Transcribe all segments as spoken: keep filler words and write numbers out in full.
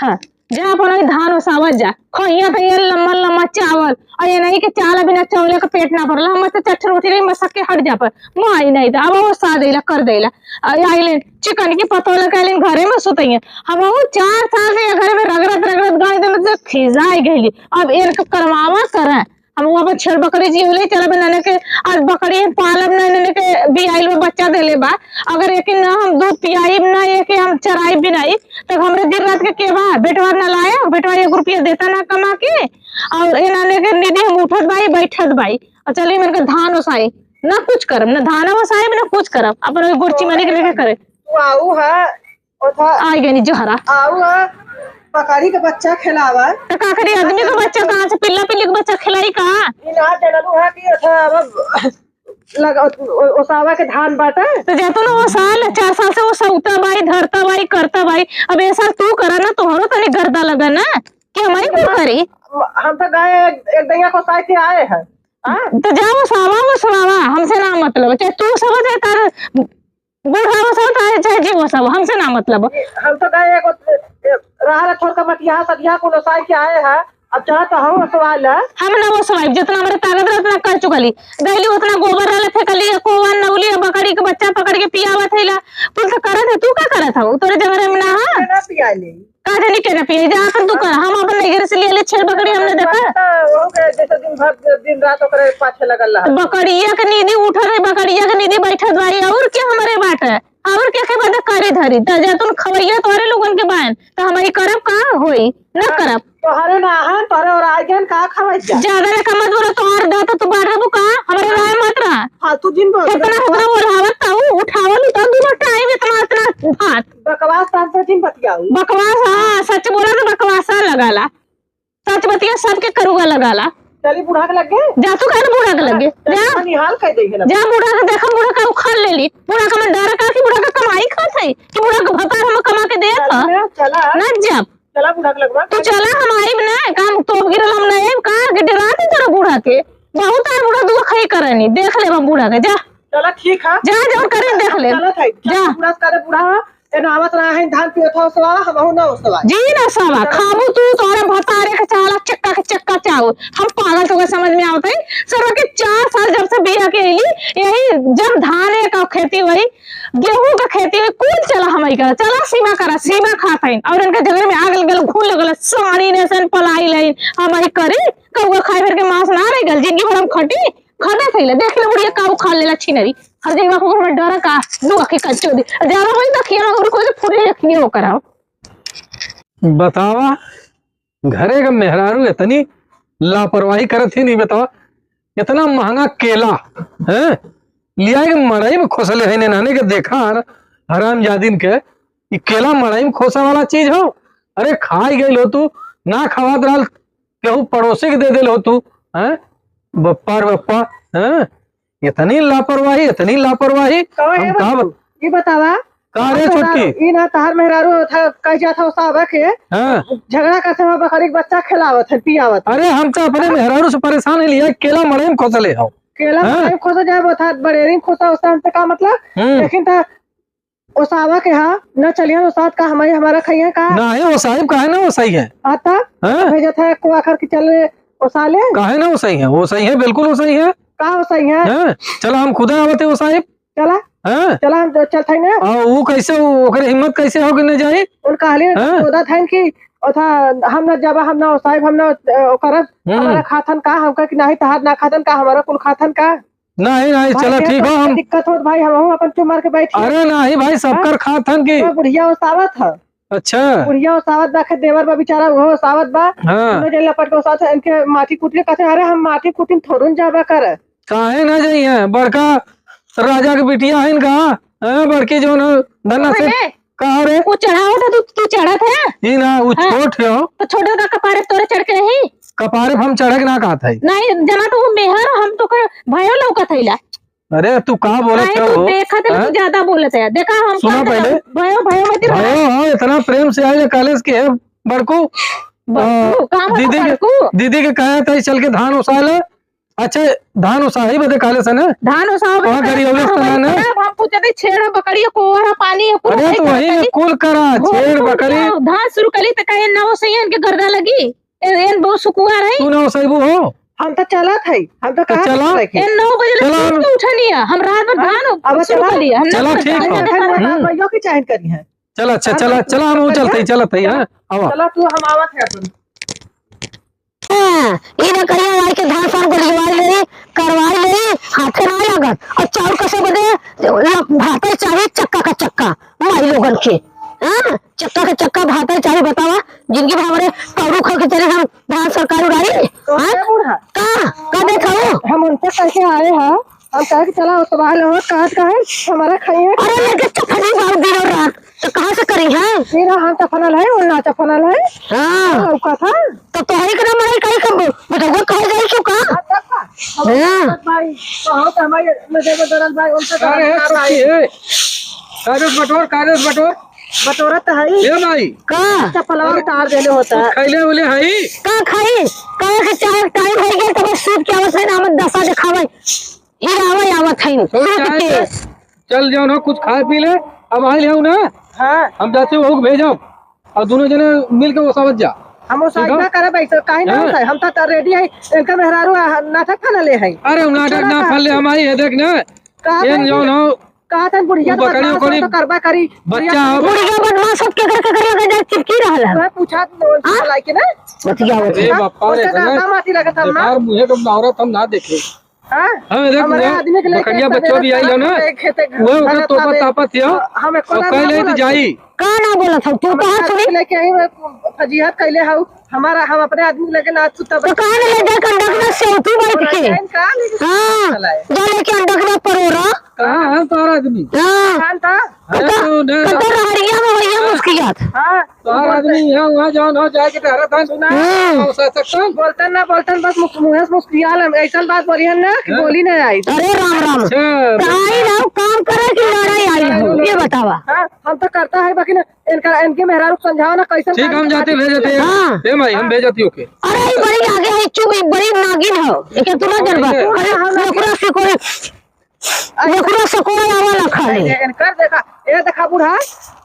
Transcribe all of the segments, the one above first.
हाँ, जा अपन वही धान ओसावत जा, खइया त ये लम्मा लम्मा चावल, और ये नहीं कि चाल बिना चावल के पेट ना भरला, हम तो चट्ठ रोटी रही मसक के हट जा पर, माई नहीं तो अब ओसा देला कर देला, और आइले चिकन की पतोला कहलिन घरे में सुतइए, हम वो चार साल से ये घर में रगड़त रगड़त गाय देले तो खिजाई गइली, अब इनका करवावा करें, हम वो अपन छेड़ बकरी जीव ले चला बनाने के, आज बकरी पालब ना, इन्हें के बियाइल में बच्चा देले बा, अगर एक ना हम दूध पियाइब ना, एक हम चराइब भी नहीं, तो हमरे दिन रात के के बा? बेटवा ना लाया, बेटवा एक रुपया देता ना कमा के, और इन्हें के निधि हम उठत बाई, बैठत बाई, और चलिए मेरे के धान ओसाई, ना कुछ करब, ना धान ओसाइब, ना कुछ करब, अपन वही गुड़ची मनी के लेके करे। तू आऊ है, ओथा आई गई जोहरा। आऊ है, बकरी के बच्चा खिलावा। तो का करी, आदमी का बच्चा कहाँ से, पिल्ला पिल्ली के बच्चा खिलाई का? ई ना जानलू है कि ओथा अब लग-, ओ-, ओसावा के धान बाटे। तो जा तू ना ओसा ले, चार साल से ओसावता बाई, धरता बाई, करता बाई, अब ये साल तू करा ना, तोहरो तनी गर्दा लगा ना, कि हमारी कुल करी। हम तो गए एक, एक दैया को साथ ही आए हैं। हाँ? तो जा ओसावा, ओसवावा, हमसे ना मतलब, चाहे तू ओसावा, चाहे तार बूढ़ा ओसावा, चाहे, चाहे जीव ओसावा, हमसे ना मतलब। हम तो गए एक, एक राह छोड़ के मटिया सदिया को ओसाई के आए हैं, अब चाहे तो हम ओसवा ले। हम ना ओसवाइब, जितना हमारे ताकत रहे उतना कर चुकली, गईली उतना गोबर रहले फेंकली, कोवन नौली, बकरी के बच्चा पकड़ के पियावत है ला, कुल तो करत है, तू का करत हो? तोरे जंगल में ना है? ना पिया ले। का जानी के ना पिए, जा अपन तू कर, हम अपन नैहर से ले ले छेड़ बकरी, हमने देखा। तो हो गए, जैसे दिन भर, दिन रात ओकरे पाछे लगल रहा। बकरिया के नींदी उठत है, बकरिया के नींदी बैठत बाई, और क्या हमारे बाटे, और क्या के बदे करे धरी, त जा तुम खवैया तोहरे लोगन के बायन, त हमारी करब का होई, ना करब। तोहरे ना है, तोहरे और आ गए, का खवाई जा? ज्यादा ना कमत बोलो, तोहर दा तो तू बाढ़ देबू का, हमारे राय मत रहा। फालतू जिन बोल। इतना, इतना बोलावत ताऊ, उठावल उठा दूनो टाइम इतना, इतना भात। बकवास साफ से जिन बतियाऊ। बकवास, हाँ, सच बोला तो बकवासा लगाला। सच बतिया सबके करुआ लगाला। चली बूढ़ा के लगे। जा तू काहे बूढ़ा के लगे? हाँ, जा। निहाल कह दे है ना। जा बूढ़ा के देखा, बूढ़ा का उखाड़ ले ली। बूढ़ा का मैं डर का कि बूढ़ा का कमाई खात है, कि बूढ़ा का भतार हम कमा के देत है। चला, चला। ना जा। चला बूढ़ा के लगवा। तू चला, हम आइब ना, काम तो गिरल हम ना आइब, का के डरात है तोरा बूढ़ा के? बहुत आ बूढ़ा दुआ खाई करनी, देख ले हम बूढ़ा के, जा। चला ठीक है। जा, जो करे देख ले। चला था, जा। बूढ़ा से करे बूढ़ा है, ए ना आवत रहा है, धान पियो था ओसवा, हम हो ना ओसवा। जी ना ओसवा, चला। खाबू तू, तोरा भतारे के चाला, चक्का के चक्का चाउर। हम पागल तो समझ में आवत है, सरवा के चार साल जब से बिया के अइली, यही जब धान एक खेती हुई, गेहूं का खेती में कुल चला हमई करा, चला सीमा करा, सीमा खात हईन। और इनके जंगल में आग लगल, घून लगल, साड़ी ने सन पलाई लईन, हमई करी, कौआ खाए भर के मांस ना रह गल, जिंदगी भर हम खटी, खाना खइले, देख ले बुढ़िया का उखाड़ लेला छिनरी। हर जगह को हमरा डरा का, दू आंखें का चोदी। ज्यादा वही देखिए ना, और कोई फुरे देखिए वो कराओ। बतावा, घरे का मेहरारू इतनी लापरवाही करत ही नहीं, बतावा, इतना महंगा केला, हैं? लिया के मड़ई में खोसले है, नाने के देखा हर-, हरामजादिन के, ई केला मड़ई में खोसे वाला चीज हो? अरे खाई गइल हो तू, ना खवात रहल, केहू पड़ोसी के दे देल हो तू, हैं? बप्पा रे बप्पा, हैं? इतनी लापरवाही, इतनी लापरवाही। कहो, हम ए का बच्चू, बत- ई बतावा, का रे तोहार छोटकी? ई ना तहार मेहरारू था, कह जात हो साहब के, हाँ। झगड़ा करते हुआ बकरी के बच्चा खिलावत है, पियावत है। अरे हम तो अपने मेहरारू से परेशान है, लिया केला मड़ई में खोसले हो। केला हाँ। मड़ई में खोसा जाए, वो था बड़ेरी में खोसा, उससे हमसे का मतलब? हम्म। लेकिन था ओसावा के हा, न चलिहन ओसात का हमारी, हमारा खइहन का? ना है ओसाइब, काहे ना ओसाई है? आता? हाँ? भेजत है को आखिर की चल रे ओसा ले। काहे ना ओसाई है? ओसाई है, बिल्कुल ओसाई है। का ओसाई है? हाँ? चला हम खुदा आवत है ओसाइब। चला। हाँ? चला हम तो चल थाई ना। आ, वो कैसे, वो, ओकरे हिम्मत कैसे हो कि न जाई? उन कहली हाँ? ओदा थाइन की ओथा हम ना जाबा, हम ना ओसाइब, हम ना, अ, करब। हम्म। हमारा खाथन का, हमका कि नाही तहार ना खाथन का, हमारा कुल खाथन का? नहीं, नहीं, भाई, चला, ये ठीक तो हो, हम दिक्कत होत भाई, हम, हम अपन चुप मार के बैठी। अरे नहीं भाई, सबकर हाँ? खात हन की। तो बुढ़िया ओसावत ह। अच्छा। बुढ़िया ओसावत बा, आखिर देवर बा बेचारा, वो ओसावत बा। हाँ। दोनों जने लपट के ओसावत ह, इनके माटी कूट के कहते, "अरे हम माटी कूटी में थोड़ू न जाबा कर।" काहे ना जाई है, बड़का राजा के बिटिया है इनका, हैं, बड़की जो न धन्ना से पहले कहा रे? वो चढ़ावत है, तू, तू चढ़त है? ई ना, वो हाँ। छोट है हो। तो छोटे का कपारे तोरे चढ़ के रही? कपारे पे हम चढ़े के ना कहत है। नहीं, जना तो वो मेहर, हम तो का भयो लौकत है ला। अरे, तू का बोलत नहीं, है तू हो? देखत है, हैं? तू ज्यादा बोलत है। देखा, हम सुना कहत है, पहले। भयो, भयो मत रहा। भयो, हाँ, इतना प्रेम से आए कॉलेज के है, बड़कू। बड़कू, आ, का मतलब दीदी के, बड़कू? दीदी के कहा था, "चल के धान ओसा ले।" अच्छा, धान ओसाही बदे कहले से ना? धान ओसाही बदे वहाँ कहले गड़ी से, होले हाँ, से ना? वही ना? तरफ हम पूछे थे, छेड़ बकरी, कोहरा, पानी, कुल अरे, वही तो वही ना, करतनी। कुल करा, घोर छेड़ कुल बकरी। किया, धान शुरू करी तो कहे, "ना ओसैया, इनके गर्दा लगी, ए, एन बहुत सुकुआर है।" तू ना ओसैबू हो? हम तो चलत है, हम तो तो कहाँ चला। चलत है? ए, नौ बजे ले चला। सूत के उठनी है, हम रात भर हाँ, धान अब शुरू चला। कर लिया, हम चला, नौ बजे ठीक धान है। करते हैं। हम्म। भैया की चाहन करी है। चला, अच्छा, हाँ, चला, तो चला, हम चल चलते हैं, चला। चलते हैं, हाँ, आवा। चला, तू, हम आवत है अपन। हाँ, ई ना करिया यार के धान फान गोलियवार ले, करवाई ले, हाथे ना लागत। और चाउर कसे बदे, ल-, भाते चाही चक्का का चक्का, माई लोगन के। हाँ, चक्का का चक्का भाते चाही, बतावा, जिंदगी भर हमरे कौरू खा के चले हम धान सरकार उड़ाई? तो हाँ? क्या बूढ़ा? का? का देखाओ? हम उनसे कह के आए हैं, हम कहे कि चला उतवाल हो, कहत कहे, हमारा खाइए। अरे, लेके चफनी बाबू दिनों रात। तो कहाँ से करी है? मेरा हाथ चफनल है, वो ना चफनल है। हाँ। हाँ, लौका था। तो तोहरे के ना मराई काई कब? बेटवा कहाँ जाई क्यों का? हाँ, तब का? हाँ। भाई, तो हाँ, तो हमारे नजर में दरल भाई, उनसे तो अरे, हम छोटकी, ए। कागज बटोर, कागज बटोर। बटोरा तो है ही। ए भाई। का? चपलवा अरे, उतार देले होता कुछ है। खैले उले है? का खाई? कहे के चाहे टाइम हो गया, तब सूत के आवत है ना, हम दशा दिखावे। ई आवे आवत है। तो सूत चाहे के। तो चल जाओ ना, कुछ खाए पी ले। अब आइल है ना? हाँ। हम जाते हो भेजो। और दोनों जने मिल के ओसावत जा। हम ओसाई ठीक है? ना करब ऐसे, काहे ना हाँ। ओसाई? हम तो, तो रेडी है। इनका मेहरारू आ, नाटक फना ले है। अरे, नाटक छोड़ा ना का? फल ले, हम आई है, देख ना। कहा ये था जो कि, ना, कहा था बुढ़िया वो बकरी बदमाश हो उकरी तो करबा करी। बच्चा हो। बुढ़िया बदमाश हो, केकर, केकर लगे जाए चिपकी रहल है। मैं पूछा तो हाँ? बुलाई के ना। बतिया होती। अरे बापा रे, उनका इतना दादा माटी लगा था ना। बेकार मुँहे के औरत हम ना देखे। हाँ? हाँ, देख, हमारे वो आदमी के लेके बकरिया सब बच्चों भी आई हो ना, खेते वो ओकर तोपत तापत हो। हम एको और ना कह ले बोला कि जाई। का ना बोलत हऊ? तू हमारे कहाँ आदमी सुनी? के लेके आई, मैं फजीहत कैले हऊ। हमारा, हम अपने आदमी के लेके ना सुता तो बच्चा। कहाँ ले जा कंडक में से तू बैठ के? कहाँ लेके हाँ, चला है? जा लेके अंडक में परोरा। कहाँ है तोहरा आदमी? हाँ। कहाँ था? अरे कत-, तो उन्हें कत रहड़िया में वही हाँ। मुस्कियात। हाँ। तोहार आदमी यहाँ, वहाँ जौन हो जाए के टहरत हन। सुना। हम्म। और ससकतन। बोलतन ना, बोलतन बस मुस-, मुँहे से मुस्कियाल हम। ऐसन बात बोली हन ना कि हाँ। बोली ना आई। अरे राम राम। अच्छा। तो आई ना, काम करे कि लड़ाई आई हो, ये बतावा। हाँ, हम तो करता है, बाकी ना इनका, इनके मेहरारू को समझाओ ना कैसन ठीक, काम हम जाते, करती भेजते हैं। हाँ। ए माई, हम हाँ। भेजती ओके। अरे, ये बड़ी आगे है, चुप, ये बड़ी नागिन हो। एके तू ना हाँ, जानबा। ठीक है। अरे, हाँ, हाँ, नखरा से कोई अरे नखरा से कोई आवा ना खाली। ये कर देखा, ये देखा बूढ़ा,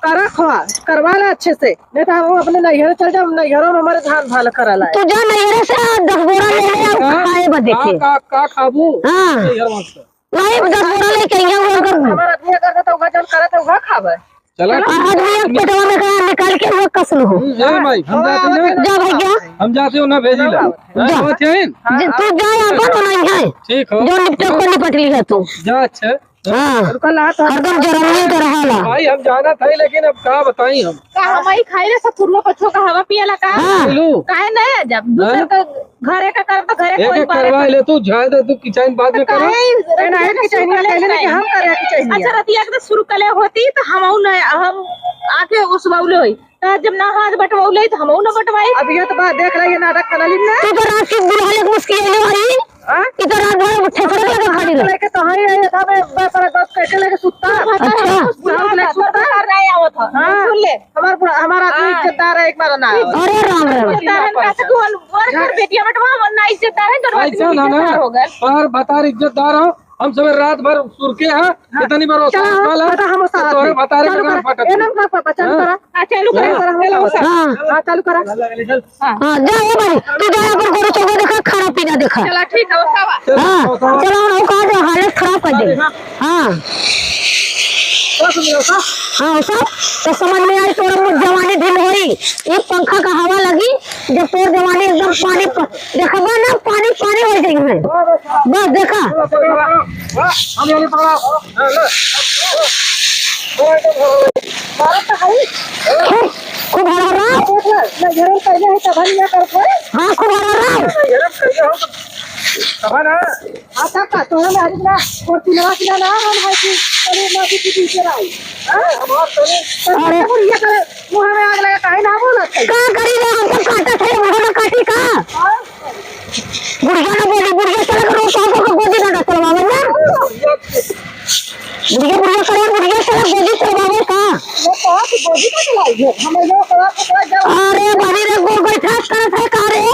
करा खवा, करवा ले अच्छे से, नहीं तो हम अपने नैहर चल जाओ, नैहरों में हमारे धान भाल करा लाए। तू जा नैहरे से दस बोरा ले ले और का? खाए बदे का, के। का, का खाबू? हाँ। नैहर में से। नहीं, दस बोरा लेके अइहे, वो अगर हमारा आदमी अगर तो उगा जौन करे तो उगा खाबे। चला। और आदमी एक पेटवा में का निकाल के वो कस लो। हम्म, ए माई, हम जाते हैं। जा भैया। हम जाते हो ना भेजी ला। जा। हाँ, बात है। जे तू जा अपन बनाई है। ठीक हो। जो निपटे को निपट ली है तू। जा, अच्छा। हाँ। रुका ला तो। हरदम जरनिये तो रहा ला। भाई, हम जाना था, लेकिन अब का बताई हम। का हम ही खाई रे ससुरवा पछो का हवा पियला का? हाँ। लो। काहे नहीं है जब दूसर हाँ? का घरे का करब तो घरे एक कोई एक बारे करवा कर ले तू, जाए दे तू, किचन बाद तो में करो। काहे ए, नहीं, किचन में पहले नहीं, हम करे किचन में। अच्छा, रतिया के तो शुरू कले होती तो हम ना, हम आके उस बौले होई। तो जब ना हाथ बटवौले तो हमहू ना बटवाई। अब ये तो बात देख रही है, नाटक कर ली ना। तू तो रात के बुढ़ा लेके मुस्कियाइले भाई। हाँ? ई तो रात भर ठेठरे लगे खाली रहे। लेके तो है, ये था, मैं, मैं पर बस कैसे लेके सुत्ता। अच्छा। बुढ़ा लेके सुत्ता। नहीं आवत है। हाँ। सुन ले। हमार बुढ़ा, हमारा आदमी हाँ। इज्जतदार है, एक बार ना। अरे राम राम। इज्जतदार है, कैसे तू हम वर कर बेटिया बटवा, वरना इज्जतदार है, तो ऐसा ना, ना। इज्जतदार हो गए। पर बतार इज्जतदार हो, हम सब रात भर सुरके हैं, हाँ। कितनी बार वो चलो, साथ वाला, पता हम तो साथ तोरे में। बतारे चालू के करा। फटत ए, है। ना, ना, पापा, चालू हाँ। करा। हाँ, चालू करा, हाँ। चालू करा। हाँ। हाँ, चालू करा। हाँ। हाँ, जा, ए भाई, तू जा, अपन गोरू चौगो देखा, खाना पीना देखा। चला, ठीक है, उठावा। चलो, हाँ, उठावा। चलो, हम कहा जो हालत खराब कर दे। हाँ। हाँ। हाँ, उठा। तो समझ में आई, तोरा मुझ जवानी ढील होई। ये पंखा का हवा लगी, जब तोर जवानी एकदम पानी प-, देखबा ना, पानी पानी हो जाई है। बस देखा। हम ये नहीं पकड़ा। खूब, खूब हरहरा। हाँ, खूब हरहरा। हाँ, का, का, तोहरा में आदमी ना, और तिलवा की ना, ना, हम है कि, चलिए, ना, कि, कि, कि, कि, हाँ? अरे। बुढ़िया करे, मुँह में आग लगा, काहे ना बोलत है? का करी रे, हमको काटत है, मुँह में काटी का? हाँ? बुढ़िया ना बोली, बुढ़िया चला के रोक, रोक, रोक, गोदी ना चलवावे ना। बुढ़िया, बुढ़िया करे, बुढ़िया चला गोदी चलवावे का? वो कहा कि गोदी का चलाई है, हमें लोग कहा कि चला जाओ। अरे, बड़ी रे, गोड़ बैठा करत है का रे?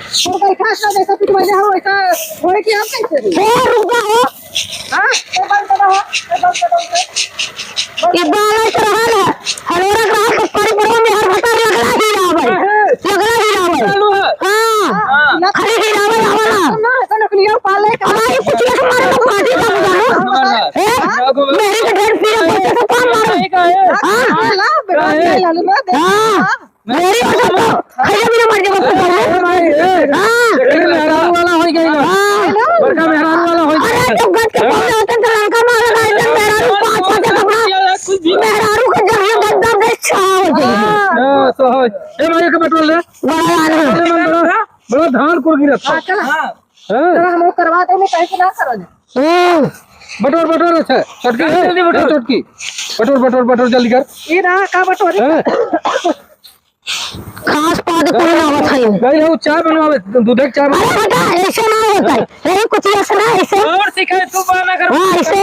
गोड़ बैठा कर जैसा पिटवाइले हो, वैसा होए कि हम कैसे रही? हो, रुक जा हो। हाँ, ये बंद करो, हाँ, ये बंद करो, बंद करो। ये बालक रहल है, हरोरक रहल तो परी परो में हर भतर लगला ही रहबै। काहे? लगला ही रहबै। चालू है। हाँ। हाँ। खाली ही रहबै, आवा ना। ना, ऐसा नकलिया पाले का। हमारी कुछ ये हमारे को पार्टी का बुझा लो। हाँ, हाँ। ए? हाँ, हाँ। मेरी के ढेर पीरा बोलते तो काम मारो। काहे, काहे? हाँ। हाँ, ला, बेटा, काहे? ले ला, ले ला, दे। हाँ। हाँ। मेरी वजह तो खैया बिना मर के मत पकड़ ले। ए भाई, ए, हाँ। ए, मेहरारू वाला हो गई ना। हाँ। बड़का मेहरारू वाला हो गई। अरे, जब गज के पौधे होते हैं, तो लड़का मार लगा, एकदम मेहरारू पाँच, पाँच, पाँच, पाँच। मेहरारू के जहाँ गद्दा में छाव दे। हाँ, तो हो। ए भाई, एक बटोर ले। बड़ा यार है। बड़ा, बड़ा, बड़ा धान कुल गिरत है। हाँ, चला। हाँ। हाँ। चला, हम लोग करवा दे, नहीं कहीं से ना करो। हम्म। बटोर, बटोर, अच्छा, छोटकी है, जल्दी बटोर। ए, छोटकी। बटोर, बटोर, बटोर, जल्दी कर। ये रहा, का बटोरी? हाँ। घास पात कुल आवत है। नहीं, वो चाय बनवावे, दूधे के चाय बनवावे। अरे हटा, ऐसे ना होता है। यही कुछ ऐसे ना, ऐसे। और सिखाए तू बना कर हाँ, ऐसे।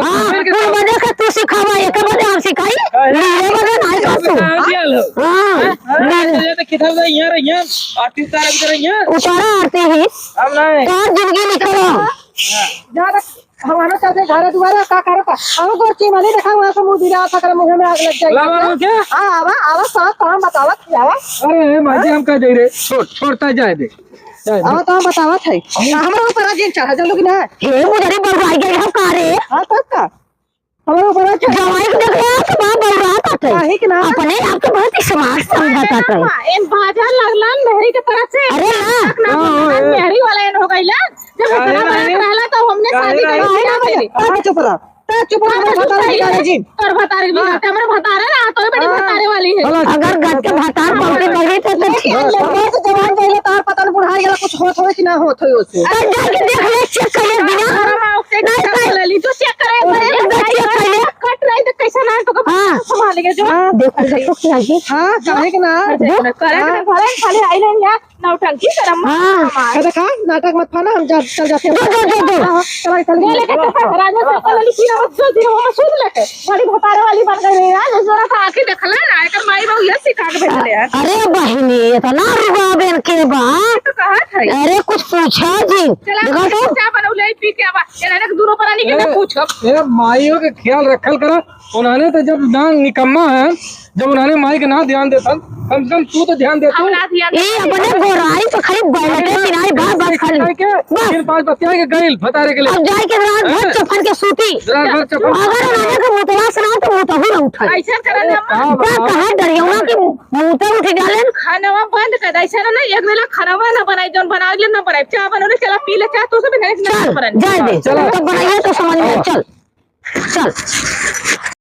हाँ, फिर कुल बने का तू सिखावा, एक बने हम सिखाई। हाँ। मेरे बने नहीं कर तू। हाँ, दिया लो। हाँ, हाँ, नहीं। तो ये तो किधर से यहाँ रही हैं? आरती उतारा भी रही हैं? उतारा आरती ही। हम नहीं। तोर जिंदगी लिखल हो। जा रख। हमारो चलते घर दुआरे का करता? हम गोर चीमली देखा, वहाँ से मुँह दिला था, कर मुँह में आग लग जाएगी। लावा रो क्या? हाँ, आवा, आवा, सब काम बतावत ही, आवा। अरे, ए, माजी, हम कह दे रे, छोड़, छोड़ता जाए दे, जाए दे। आवा, तो हम बतावत है। हमरे ऊपर जिन चढ़ा, चलो कि ना? हे, मुजरी बउराई गई हम का रे? हाँ, तब का? हमरे ऊपर चढ़ा। जवाई के देख ले, तो बाप बउरा का थे। काहे के ना? अपने आप के बहुत ही smart समझा था। हाँ, इन बाजार लगलन मेहरी के तरफ से। अरे, हाँ। ना, हाँ, हाँ, मेहरी वाला एन हो गइलन। जब काहे इतना ना बड़ा है? रहला तो हमने काहे शादी ना कर है? दिया काहे ना पहले। है? अरे चुप रह। ते चुप रह, हमरे भतारे की गाने जी। तोर भतारे भी हाँ। रहते, हमरे भतारे ना, तो बड़ी हाँ। भतारे वाली है। अगर गद के भतार बहुते बने तो, तो ठीक है। लड़का से जवान पहले तार पता नहीं बुढ़ा गेला, कुछ होत होए कि ना होत होए उसे। तो जाके देख ले, check कर ले बिना। हाँ, हाँ, उसे नहीं check कर ले ली, जो check करे, अरे, अरे, check कर ले। कट रही तो कैसे ना, तो हाँ। संभाल के जो। हाँ। देखो, देखो क्या है? हाँ, काहे के ना? अरे, करे के हाँ। ना, भले खाली आई नहीं यार। नौटंकी करम मत हाँ। कर हमार। अरे का नाटक मत फाना, हम जा, चल जाते हैं। दो, दो, दो, दो। हाँ, चला, चल। ले लेके चल, राजा से कल लिखी ना, जो दिन हम सुन लेते। बड़ी भतारे वाली बन गई है यार, जरा सा आँखें देखला ना, एकर माई बाबू ये सिखा के भेजले है। अरे बहिनी, इतना रुआबेन के बा? तो कहा था। अरे कुछ पूछा जी। चला, देखा तो? चाय बनौले, पी के आवा। ये ना, दूनो परानी के ना ए, पूछब। ए, माइयों के ख्याल रखल करा। उन्होंने तो जब ना निकम्मा है, जब उन्होंने माई के ना ध्यान देता, कम से कम तू तो ध्यान देता। हम ना ध्यान ई देता। अपने गोराई तो खाली बैठे अरे, बिनाई बा, बस खाली। खाई के, बस। तीन पाँच बतिया के गइल, भतारे के लिए। अब जाए के रात भर हैं? चफन के सूती। रात भर चफन। अगर उन्होंने के मुतवा सुना तो मुतहू ना उठाई। ऐसा करल अरे, हम। का का बात? कहा डरियवा के मुतह उठ जाले न। खानवा बंद कर दे, ऐसा ना, एक बेला खानवा ना बनाई, जौन बनावे ले ना बनाई। चाय बनौले, चला पी ले, चाय तो से भी नहीं चल, बनाई। जाए दे। चला। तो बनाइए तो समझ में, हाँ। चल। चल।